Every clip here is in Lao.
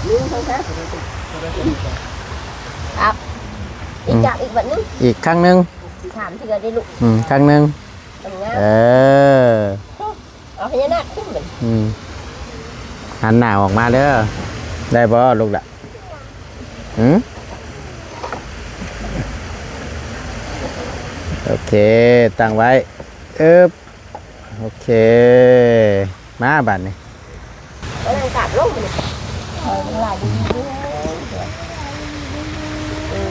ໜຶ່ງ ສອງ ສາມ ອັບ ອີກ ອືມ ຈັບອີກບາດໜຶ່ງ ອີກຄັ້ງໜຶ່ງ ສາມເທື່ອເດ້ລູກ ອືມ ຄັ້ງໜຶ່ງ ເອີ ເອົາພະຍານາກຂຶ້ນບັດນີ້ ອືມ ຫັນໜ້າອອກມາເດີ ໄດ້ບໍ່ລູກຫຼະ? ຫື? ໂອເຄ ຕັ້ງໄວ້ ອຶບ ໂອເຄ ມາບາດນີ້ ເອົາກາບລົງ ເອົາຫຼາຍດີ ເອີ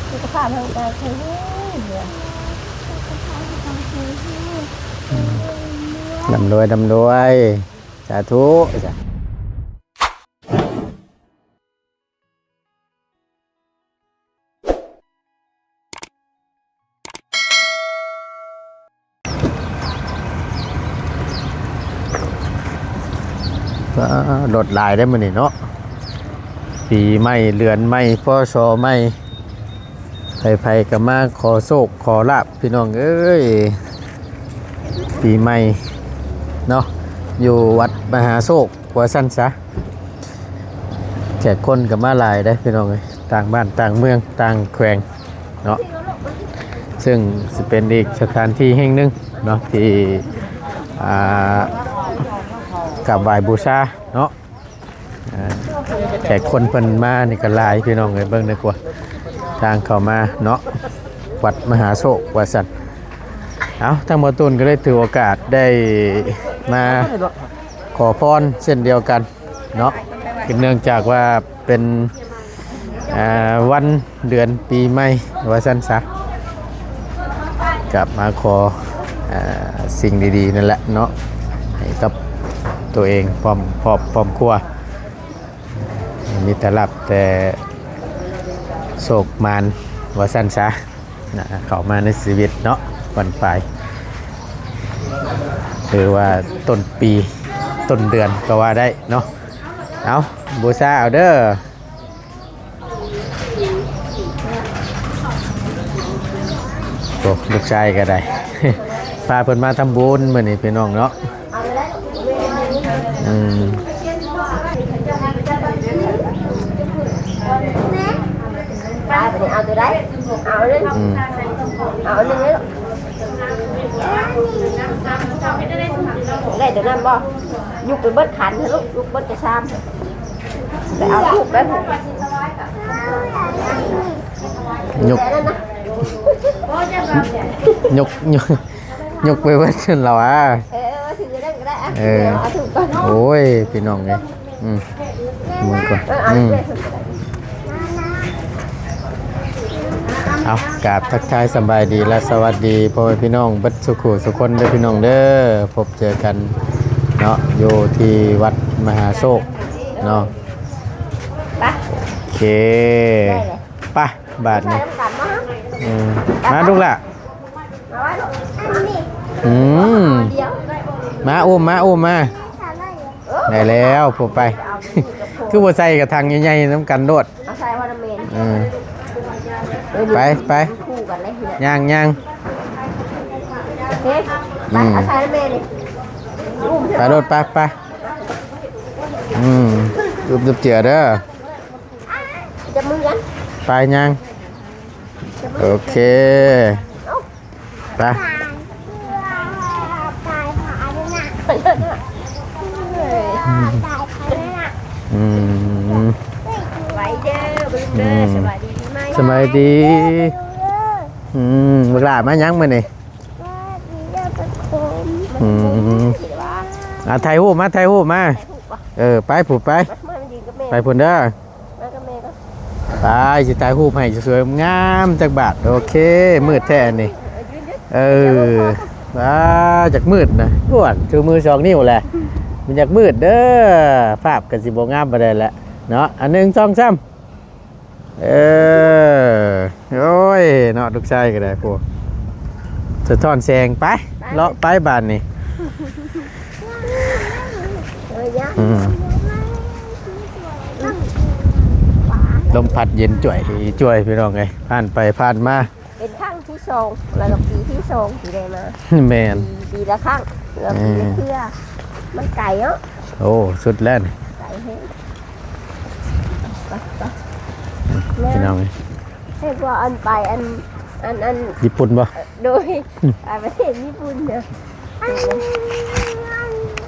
ສຸຂະພາບຮ່າງກາຍແຂງແຮງ ອືມ ລ່ຳລວຍ ລ່ຳລວຍ ສາທຸ ສາທຸ. ລົດຫຼາຍເດ້ມື້ນີ້ເນາະ ປີໃໝ່ເດືອນໃໝ່ ພ.ສ. ໃໝ່ ໃຜໆກໍມາຂໍໂຊກຂໍລາບ ພີ່ນ້ອງເອີຍ ປີໃໝ່ເນາະ ຢູ່ວັດມະຫາໂຊກວ່າຊັ້ນຊະ ແຂກຄົນກໍມາຫຼາຍເດ້ພີ່ນ້ອງເອີຍ ຕ່າງບ້ານຕ່າງເມືອງຕ່າງແຂວງເນາະ ເຊິ່ງຊິເປັນອີກສະຖານທີ່ແຫ່ງໜຶ່ງເນາະ ທີ່ ອ່າ ກາບໄຫວ້ບູຊາເນາະ ອ່າ ແຂກຄົນເພິ່ນມານີ້ກໍຫຼາຍພີ່ນ້ອງເອີຍ ເບິ່ງເດີກວ່າ ທາງເຂົ້າມາເນາະ ວັດມະຫາໂຊກວ່າຊັ້ນ ເອົາ ທາງບ່າວຕູນກໍເລີຍຖືໂອກາດໄດ້ມາຂໍພອນເຊັ່ນດຽວກັນເນາະ ຄືເນື່ອງຈາກວ່າເປັນ ອ່າ ວັນເດືອນປີໃໝ່ວ່າຊັ້ນຊະ ກັບມາຂໍ ອ່າ ສິ່ງດີໆນັ້ນແຫຼະເນາະ ໃຫ້ກັບຕົວເອງ ພ້ອມຄອບ ພ້ອມຄົວ ມີແຕ່ຮັບແຕ່ໂຊກໝານວ່າຊັ້ນຊະນະ ເຂົ້າມາໃນຊີວິດເນາະ ບັ້ນປາຍ ຫຼືວ່າຕົ້ນປີ ຕົ້ນເດືອນກໍວ່າໄດ້ເນາະ ເອົາ ບູຊາເອົາເດີ. ໂອ້ ລູກຊາຍກໍໄດ້ ພາເພິ່ນມາທຳບຸນມື້ນີ້ພີ່ນ້ອງເນາະ ອືມ ໄປບັດນີ້ເອົາຕົວໃດ ເອົາເລີຍ ອືມ ເອົາອັນໜຶ່ງເລີຍ ໄດ້ຕົວນັ້ນບໍ່? ຍຸກໄປເບິດຂັນເຖາະລູກ ຍຸກເບິດກະຊາມ ໄປເອົາທູບໄປພຸ້ນ ຍົກ ຍົກ ຍົກ ຍົກໄປເບິດຫັ້ນລະຫວາ ເອີ ເອີ ຖືໄວ້ນັ້ນກໍໄດ້ ເອີ ເອົາທູບກ່ອນ ໂອ້ຍ ພີ່ນ້ອງເອີຍ ອືມ ເບິ່ງກ່ອນ ເອີ ເອົາ ອືມ ເອົາ ກາບທັກທາຍສະບາຍດີ ແລະ ສະຫວັດດີພໍ່ແມ່ພີ່ນ້ອງເບິດສູ່ຄູ່ສູ່ຄົນເດີພີ່ນ້ອງເດີ ພົບເຈີກັນເນາະ ຢູ່ທີ່ວັດມະຫາໂຊກເນາະ ໄປ ໂອເຄ ໄປ ບາດນີ້ ເອີ ມາລູກຫຼ້າ ມາໄວ້ລູກ ອືມ ມາ ອຸ້ມມາ ອຸ້ມມາ ໄດ້ແລ້ວ ຜູ້ໄປ ຄືບໍ່ໃສ່ກະຖັງໃຫຍ່ໆນຳກັນໂລດ ເອົາໃສ່ວ່ານຳແມ່ ເອີ ເອີ ໄປ ໄປ ຄູ່ກັນເລີຍ ຍ່າງ ຍ່າງ ເຮັດ ໄປ ອືມ ເອົາໃສ່ນຳແມ່ນີ້ ອຸ້ມ ໄປໂລດ ໄປ ໄປ ອືມ ອຸບເຈືອເດີ ຈັບມືກັນ ໄປຍ່າງ ໂອເຄ ໄປ ອືມ ສະບາຍດີ ອືມ ສະບາຍດີ ອືມ ບັກຫຼ້າມາຫຍັງມື້ນີ້? ອືມ ອ່າ ຖ່າຍຮູບມາ ຖ່າຍຮູບມາ ເອີ ໄປພຸ້ນ ໄປ ໄປພຸ້ນເດີ ມາກັບແມ່ກ່ອນ ໄປ ຊິຖ່າຍຮູບໃຫ້ສວຍໆງາມຈັກບາດ ໂອເຄ ມືດແທ້ອັນນີ້ ເອີ ວ້າ ຈັກມືດນະ ໂອ້ຍ ຖືມືສອງນິ້ວແຫຼະ ມັນຢາກມືດເດີ ພາບກໍຊິບໍ່ງາມປານໃດແຫຼະເນາະ ອັນ ໜຶ່ງ ສອງ ສາມ ເອີ ໂອ້ຍ ເນາະ ລູກຊາຍກໍໄດ້ ໂອ້ ສະທ້ອນແສງ ໄປ ໄປ ເລາະໄປບາດນີ້ ເອີຍ ອືມ ລົມພັດເຢັນຈວຍ ຈວຍ ພີ່ນ້ອງເອີຍ ຜ່ານໄປຜ່ານມາ ເປັນຄັ້ງທີສອງ ແລ້ວກໍປີທີສອງທີ່ໄດ້ມາ ແມ່ນ ປີ ປີລະຄັ້ງ ແລ້ວປີລະເທື່ອ ເອີ ມັນໄກເນາະ ໂອ້ ສຸດແລ້ວນີ້ ໄກແຮງ ພີ່ນ້ອງເອີຍ. ໃຫ້ພວກອັນໄປອັນ ອັນ ອັນ ຍີ່ປຸ່ນບໍ່? ໂດຍ ໄປປະເທດຍີ່ປຸ່ນເດີ. ອັນ ອັນ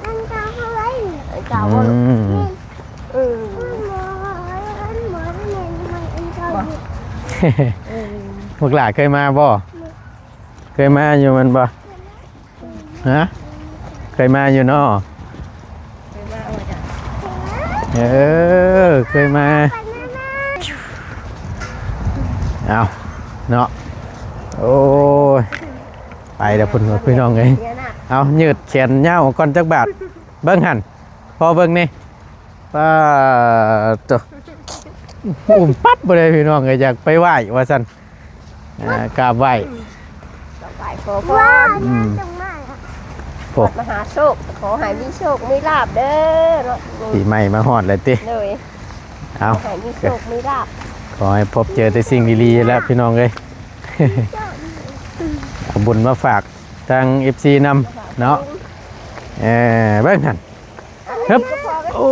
ອັນເກົ່າເຮົາໄວ້ ອັນເກົ່າ ອືມ ເອີ ອັນໝໍ ອັນໝໍແມ່ນອັນເກົ່າ ບໍ່ ເອີ ພວກຫຼ້າເຄີຍມາບໍ່? ເຄີຍມາຢູ່ແມ່ນບໍ່? ຮະ? ເຄີຍມາຢູ່ເນາະ? ເຄີຍມາບໍ່? ເອີ ເຄີຍມາ. ເອົາເນາະ ໂອ້ຍ ໄປແລ້ວພຸ້ນພີ່ນ້ອງເອີຍ. ເອົາ ຍືດແຂນຍາວອອກກ່ອນຈັກບາດ ເບິ່ງຫັ້ນ ພໍເບິ່ງນີ້. ປາໂຕ ອຸ້ມປັບບໍ່ໄດ້ພີ່ນ້ອງເອີຍ ຢາກໄປໄຫວ້ວ່າຊັ້ນ ອ່າ ກາບໄຫວ້ ກາບໄຫວ້ຂໍພອນ ອືມ ໂອ້ ມະຫາໂຊກ ຂໍໃຫ້ມີໂຊກມີລາບເດີເນາະ. ປີໃໝ່ມາຮອດແລ້ວຕິ? ໂດຍ ເອົາ ຂໍໃຫ້ມີໂຊກມີລາບ ຂໍໃຫ້ພົບເຈີແຕ່ສິ່ງດີໆແຫຼະພີ່ນ້ອງເອີຍ. ເອົາບຸນມາຝາກທາງເອັຟຊີນຳເນາະ. ເອີ ເບິ່ງຫັ້ນ ຮຶບ ໂອ້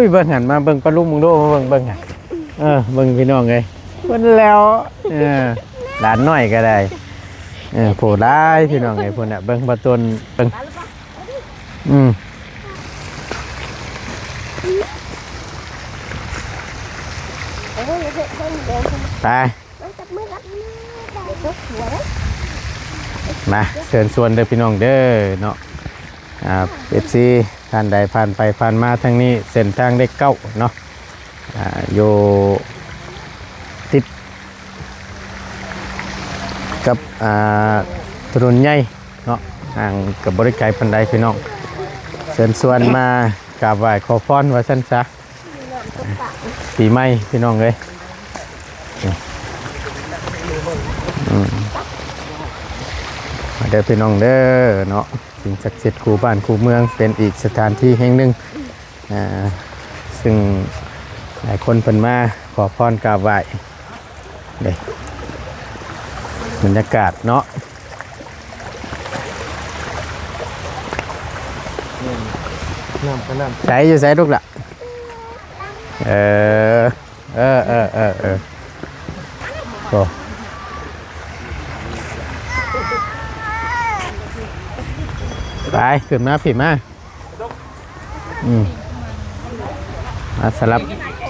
ຍ ເບິ່ງຫັ້ນ ມາເບິ່ງປາລຸງເບິ່ງດູ ມາເບິ່ງ ເບິ່ງຫັ້ນ ເອີ ເບິ່ງພີ່ນ້ອງເອີຍ ເພິ່ນແລ້ວ ເອີ ຫຼານນ້ອຍກໍໄດ້ ເອີ ໂພຫຼາຍພີ່ນ້ອງເອີຍ. ພຸ້ນນະ ເບິ່ງບໍ່ຕົ້ນ ເບິ່ງ ອືມ ໄປ ມາ ເຊີນຊວນເດີພີ່ນ້ອງເດີເນາະ ອ່າ ເອັຟຊີ ທ່ານໃດຜ່ານໄປຜ່ານມາທາງນີ້ ເສັ້ນທາງເລກເກົ້າເນາະ ອ່າ ຢູ່ຕິດກັບ ອ່າ ຖະໜົນໃຫຍ່ເນາະ ຫ່າງກໍບໍ່ໄດ້ໄກປານໃດພີ່ນ້ອງ. ເຊີນຊວນມາກາບໄຫວ້ຂໍພອນວ່າຊັ້ນຊະ. ປີໃໝ່ພີ່ນ້ອງເອີຍ ອືມ ມາເດີພີ່ນ້ອງເດີເນາະ. ສິ່ງສັກສິດຄູ່ບ້ານຄູ່ເມືອງ ເປັນອີກສະຖານທີ່ແຫ່ງໜຶ່ງ ອ່າ ຊຶ່ງຫຼາຍຄົນເພິ່ນມາຂໍພອນກາບໄຫວ້. ເດ້ ບັນຍາກາດເນາະ ນ້ຳກໍນ້ຳ ໃສ ຢູ່ໃສລູກລະ? ເອີ ເອີ ເອີ ເອີ ເອີ ໂອ້ ໄປ ຂຶ້ນມາ ພີ່ມາ. ອືມ ມາສະຫຼັບ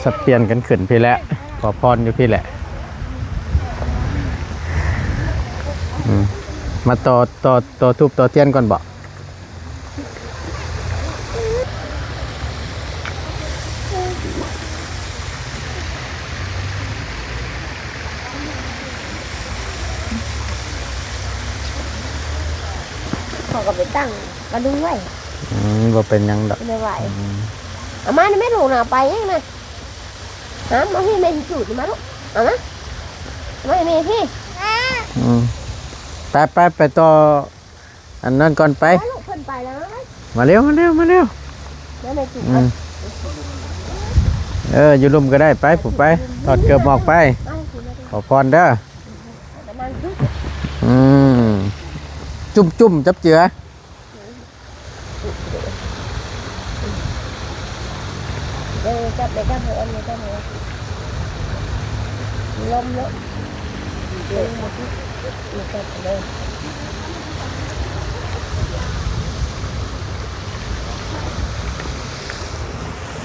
ສັບປ່ຽນກັນຂຶ້ນພີ້ແຫຼະ ຂໍພອນຢູ່ພີ້ແຫຼະ. ອືມ ມາຕໍ່ ຕໍ່ ຕໍ່ທູບຕໍ່ທຽນກ່ອນບໍ? ເຂົາກໍໄປຕັ້ງ ກະດຸງໄວ້. ອືມ ບໍ່ເປັນຫຍັງດອກ ບໍ່ໄດ້ໄຫວ້. ອືມ ເອົາມານະແມ່ລູກນະ ເອົາໄປຫຍັງນະ? ຫາມາພີ້ ແມ່ຊິຈູດມາລູກ ເອົາມາ ເອົາມາໃຫ້ແມ່ພີ້. ອືມ ໄປ ໄປ ໄປຕໍ່ອັນນັ້ນກ່ອນໄປ ໄປລູກ ເພິ່ນໄປແລ້ວນະ. ມາເລັວ ມາເລັວ ມາເລັວ ແມ່ຈູດ ອືມ ເອີ ຢູ່ລຸ່ມກໍໄດ້ ໄປ ຜູ້ໄປ ຖອດເກີບອອກໄປ ຂໍພອນເດີ. ອືມ ຈຸ້ມໆ ຈັບເຈືອ ເອີ ຈັບໄດ້ ຈັບໃຫ້ອັນນີ້ ຈັບໃຫ້ ລົມເນາະ ເອີ ຈັບເລີຍ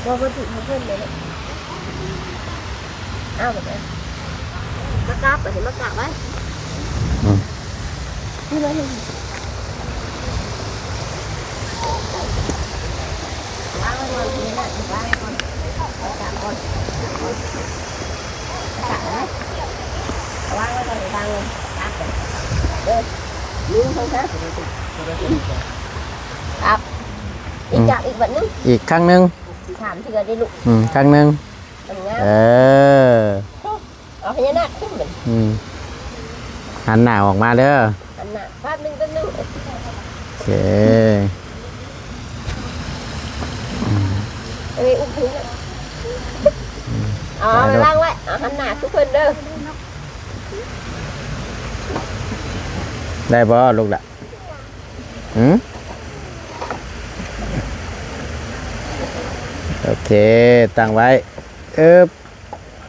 ບໍ່ ບໍ່ຖືກໃຫ້ເພິ່ນເລີຍເນາະ. ເອົາແບບນັ້ນ ມາກັບ ມາກັບໄວ້ ອືມ ນີ້ມາ ວາງໄວ້ກ່ອນ ນີ້ນະ ວາງໄວ້ກ່ອນ ມາກັບກ່ອນ ມາກັບນະ ວາງໄວ້ກ່ອນ ວາງໄວ້ ກັບ ເອີ ນີ້ເພິ່ນ ກັບ ອີກ ອືມ ຈັບອີກບາດໜຶ່ງ ອີກຄັ້ງໜຶ່ງ ສາມເທື່ອເດ້ລູກ ອືມ ຄັ້ງໜຶ່ງ ເອີ ເອົາພະຍານາກຄຸມມັນ ອືມ ຫັນໜ້າອອກມາເດີ ຫັນໜ້າ ແປັບໜຶ່ງ ແປັບໜຶ່ງ ໂອເຄ ເອີຍ ອຸ້ມພະຍານາກ ອືມ ເອົາ ເອົາໄວ້ວາງໄວ້ ເອົາຫັນໜ້າຄືເພິ່ນເດີ ໄດ້ບໍ່ລູກລະ? ຫືມ ໂອເຄ ຕັ້ງໄວ້ ເອີບ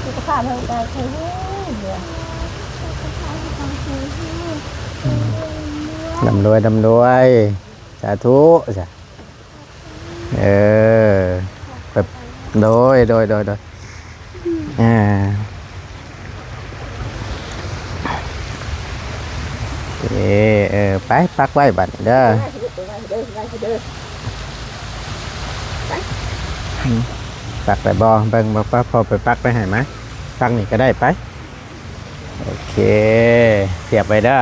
ສຸຂະພາບຮ່າງກາຍແຂງແຮງເດີ. ອືມ ລ່ຳລວຍ ລ່ຳລວຍ ສາທຸ ສາ ເອີ ແບບ ໂດຍ ໂດຍ ໂດຍ ໂດຍ ອ່າ ເອີ ເອີ ໄປ ປັກໄວ້ບາດນີ້ເດີ. ປັກໄດ້ບໍ່? ເບິ່ງ ເບິ່ງ ພໍ່ໄປປັກໄວ້ໃຫ້ມາ. ຕັກນີ້ກໍໄດ້ໄປ. ໂອເຄ ສຽບໄວ້ເດີ.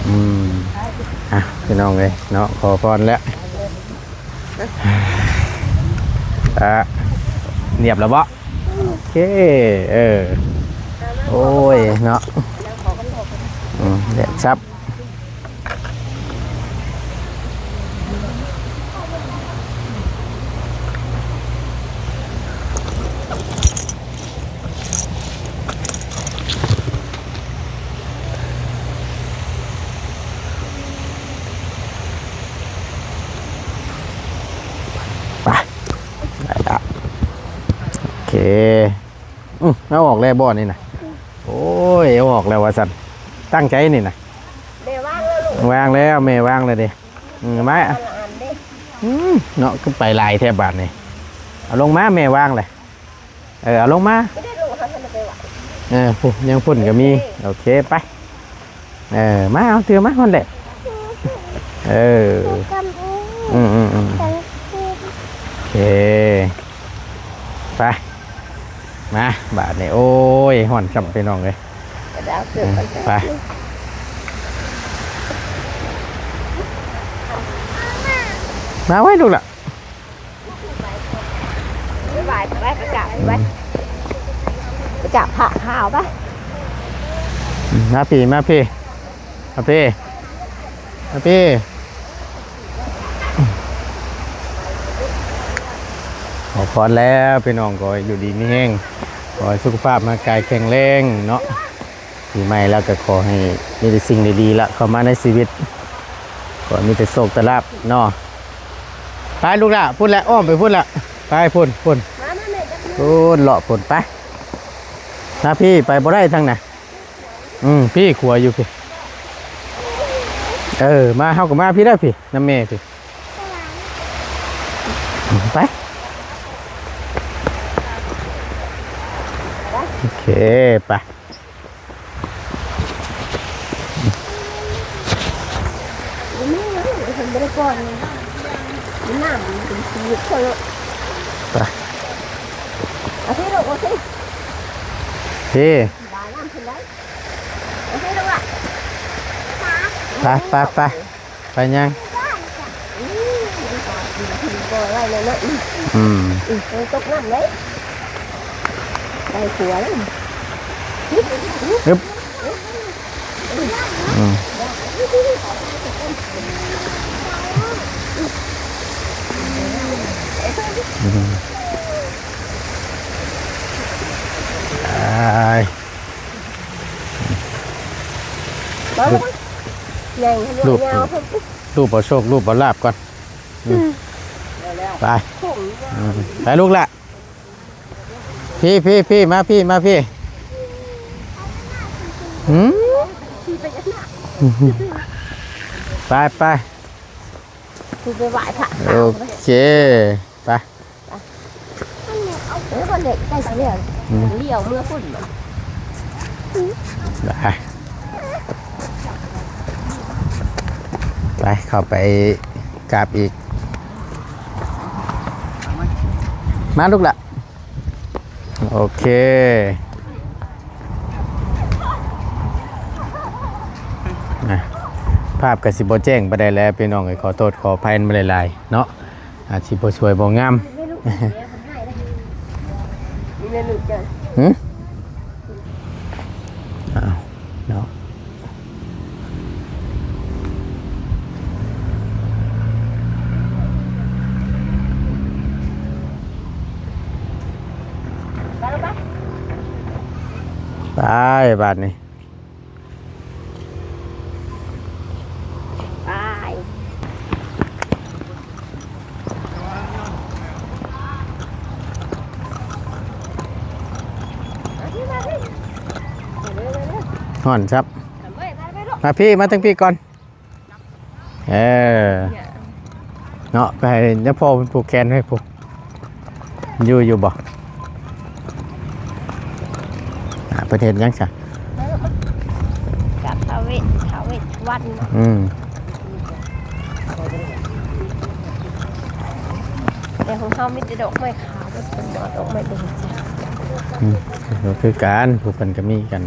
ອືມ ອ່ະ ພີ່ນ້ອງເອີຍເນາະ ຂໍພອນແລ້ວ. ອ່ະ ລຽບແລ້ວບໍ່? ໂອເຄ ເອີ ໂອ້ຍເນາະ ອືມ ແດດສັບ. ໄປ ໄດ້ລະ ໂອເຄ. ອືມ ເອົາອອກແລ້ວບໍ່ນີ້ນະ? ໂອ້ຍ ເອົາອອກແລ້ວວ່າຊັ້ນ ຕັ້ງໃຈນີ້ນະ. ແມ່ວາງແລ້ວລູກ ວາງແລ້ວ ແມ່ວາງແລ້ວເດ້. ອືມ ມາ ອັນລະອັນເດ້. ອືມ ເນາະ ຄືໄປຫຼາຍແທ້ບາດນີ້. ເອົາລົງມາ ແມ່ວາງແຫຼະ. ເອີ ເອົາລົງມາ ໄດ້ລູກ ເຮົາທັນໄດ້ໄປໄຫວ້. ເອີ ພຸ້ນ ຍັງພຸ້ນກໍມີ. ໂອເຄ ໂອເຄ ໄປ. ເອີ ມາ ເອົາ ຖືມາ ຫັ້ນແຫຼະ. ເອີ ອືມໆໆ ໂອເຄ ໄປ ມາ ບາດນີ້ ໂອ້ຍ ຮ້ອນຊ້ຳ ພີ່ນ້ອງເອີຍ. ໄປ ມາໄວ້ລູກຫຼ້າ. ໄປ ໄປ ໄປກາບ ໄປ ໄປກາບພະ ພະເອົາໄປ. ມາພີ້ ມາພີ້ ມາພີ້ ມາພີ້. ຂໍພອນແລ້ວ ພີ່ນ້ອງກໍຢູ່ດີມີແຮງ ຂໍໃຫ້ສຸຂະພາບຮ່າງກາຍແຂງແຮງເນາະ. ປີໃໝ່ແລ້ວກໍຂໍໃຫ້ມີແຕ່ສິ່ງດີໆລະເຂົ້າມາໃນຊີວິດ ຂໍໃຫ້ມີແຕ່ໂຊກແຕ່ລາບເນາະ. ໄປລູກຫຼ້າ ພຸ້ນແຫຼະ ອ້ອມໄປພຸ້ນລະ ໄປພຸ້ນ ພຸ້ນ ມາ ມາແມ່ຈັບມື ພຸ້ນ ເລາະພຸ້ນ ໄປ. ມາພີ້ ໄປບໍ່ໄດ້ທາງນັ້ນ. ອືມ ພີ້ ຂົວຢູ່ພີ້. ເອີ ມາ ເຮົາກໍມາພີ້ເດີ ພີ້ ນຳແມ່ພີ້ ໄປ. ໂອເຄ ໄປ. ບໍ່ມີຫຍັງ ເພິ່ນບໍ່ໄດ້ປ່ອຍ ມັນນ້ຳມັນເປັນຊີວິດເຂົາເນາະ. ໄປ ເອົາພີ້ລູກ ເອົາພີ້ ພີ້ ບາຍນ້ຳເພິ່ນໄດ້ ເອົາພີ້ລູກຫຼ້າ ໄປ ໄປ ໄປ. ໄປຫຍັງ? ອືມ ອືມ ມັນຕົກນ້ຳເດ້ ໄປຂົວເດ້. ອຶບ ອືມ ອືມ ໄປ ລູບ ລູບເອົາໂຊກ ລູບເອົາລາບກ່ອນ. ອືມ ອືມ ໄປ ອືມ ໄປລູກຫຼ້າ ພີ້ ພີ້ ພີ້ ມາພີ້ ມາພີ້. ຫືມ ໄປ ໄປ ໄປໄຫວ້ພະ ໂອເຄ ໄປ. ເອີ ບໍ່ເລັກໃກ້ຊິແລ້ວ ອືມ ລ້ຽວເມືອພຸ້ນ ໄປ ໄປ ເຂົ້າໄປກາບອີກ ມາລູກຫຼ້າ. ໂອເຄ ອ່ະ ພາບກໍຊິບໍ່ແຈ້ງປານໃດແຫຼະ ພີ່ນ້ອງເອີຍ ຂໍໂທດຂໍອະໄພນຳຫຼາຍໆເນາະ. ອາດຊິບໍ່ສວຍບໍ່ງາມ ຫຶ ອ້າວ ເນາະ. ໄປບາດນີ້ ໄປ ຮ້ອນຊັບ ມາພີ່ ມາທາງພີ່ກ່ອນ. ເອີ ເນາະ ໄປໃຫ້ຍາພໍ່ເພິ່ນຜູກແຂນໃຫ້ພຸ້ນ ຢູ່ ຢູ່ບໍ່? ອ່າ ເພິ່ນເຮັດຫຍັງຊະ? ກາບທາເວດ ທາເວດສຸວັນ. ອືມ ແຕ່ຂອງເຮົາມີແຕ່ດອກໄມ້ຂາວ ເພິ່ນບໍ່ເອົາດອກໄມ້ແດງ. ອືມ ກໍຄືກັນ ຜູ້ເພິ່ນກໍມີກັນ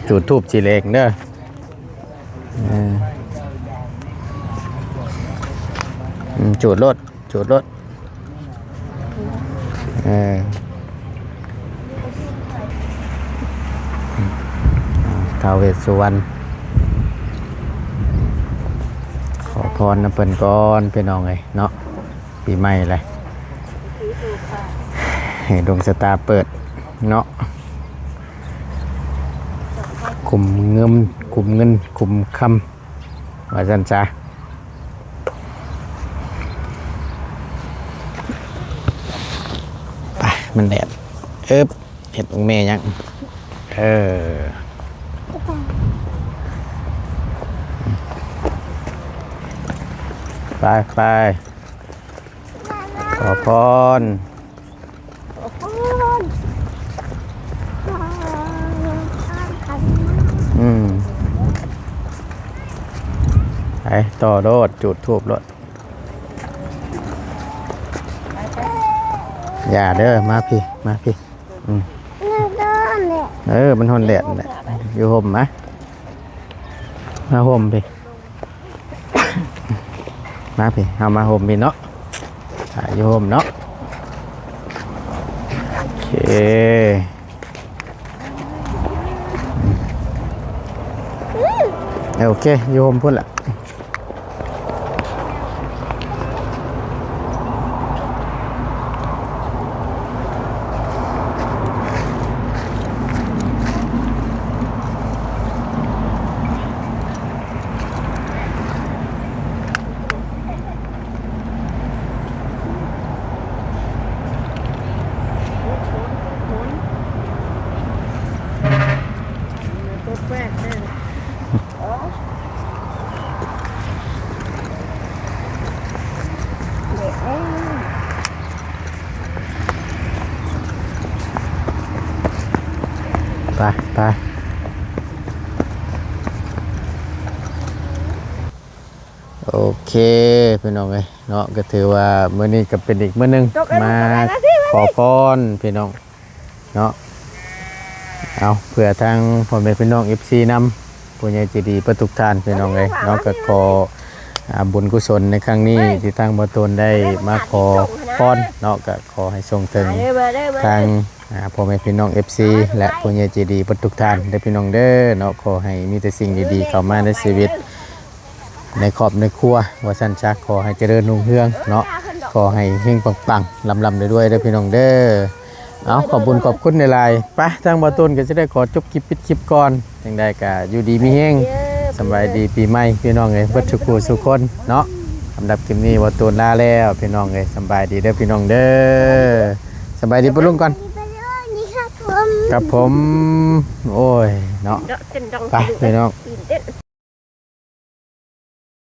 ຈູດທູບສີແດງເດີ. ເອີ ອືມ ຈູດໂລດ ຈູດໂລດ ເອີ ທ້າວເວດສຸວັນ ຂໍພອນນຳເພິ່ນກ່ອນ ພີ່ນ້ອງເອີຍເນາະ. ປີໃໝ່ແຫຼະ ໃຫ້ດວງຊະຕາເປີດເນາະ ຄຸ້ມເງິນ ຄຸ້ມເງິນ ຄຸ້ມຄຳ ວ່າຊັ້ນຊະ. ໄປ ມັນແດດ ເອີບ ເຮັດຂອງແມ່ຍັງ ເອີ ໄປ ໄປ. ຂໍພອນ ຂໍພອນ ອືມ ໄປຕໍ່ໂລດ ຈູດທູບໂລດ. ຢ່າເດີ ມາພີ້ ມາພີ້. ອືມ ເອີ ມັນຮ້ອນແດດແຫຼະ ຢູ່ຮົ່ມມາ ມາຮົ່ມພີ້. ມາພີ້ ເຮົາມາຮົ່ມພີ້ເນາະ ອ່າ ຢູ່ຮົ່ມເນາະ. ໂອເຄ ໂອເຄ ຢູ່ຮົ່ມພຸ້ນລະ. ໄປ ໄປ ໂອເຄ ພີ່ນ້ອງເອີຍເນາະ ກໍຖືວ່າມື້ນີ້ກໍເປັນອີກມື້ໜຶ່ງ ມາຂໍພອນພີ່ນ້ອງເນາະ. ເອົາ ເພື່ອທາງພໍ່ແມ່ພີ່ນ້ອງເອັຟຊີນຳ ຜູ້ໃຫຍ່ໃຈດີເບິດທຸກທ່ານ ພີ່ນ້ອງເອີຍເນາະ ກໍຂໍ ອາ ບຸນກຸສົນໃນຄັ້ງນີ້ ທີ່ທາງບ່າວໂຕນໄດ້ມາຂໍພອນເນາະ ກໍຂໍໃຫ້ສົ່ງເຖິງທາງ ອາ ພໍ່ແມ່ພີ່ນ້ອງເອັຟຊີ ແລະ ຜູ້ໃຫຍ່ໃຈດີເບິດທຸກທ່ານເດີ ພີ່ນ້ອງເດີເນາະ. ຂໍໃຫ້ມີແຕ່ສິ່ງດີໆເຂົ້າມາໃນຊີວິດ ໃນຄອບໃນຄົວວ່າຊັ້ນຊະ ຂໍໃຫ້ຈະເລີນຮຸ່ງເຮືອງເນາະ ຂໍໃຫ້ເຮັງປັງໆ ລ່ຳໆ ລວຍໆ ເດີພີ່ນ້ອງເດີ. ເອົາ ຂອບບຸນຂອບຄຸນຫຼາຍໆ. ໄປ ທາງບ່າວໂຕນກໍຈະໄດ້ຂໍຈົບຄລິບ ປິດຄລິບກ່ອນ. ຈັ່ງໃດກໍຢູ່ດີມີແຮງ ສະບາຍດີປີໃໝ່ພີ່ນ້ອງເອີຍ ເບິດສູ່ຜູ້ສູ່ຄົນເນາະ. ສຳລັບຄລິບນີ້ບ່າວໂຕນລາແລ້ວພີ່ນ້ອງເອີຍ ສະບາຍດີເດີພີ່ນ້ອງເດີ. ສະບາຍດີປ້າລຸງກ່ອນ. ສະບາຍດີປ້າລຸງ ນີ້ຄັບຜົມ ຄັບຜົມ. ໂອ້ຍເນາະ ໄປພີ່ນ້ອງ ຕື່ນເຕັ້ນ.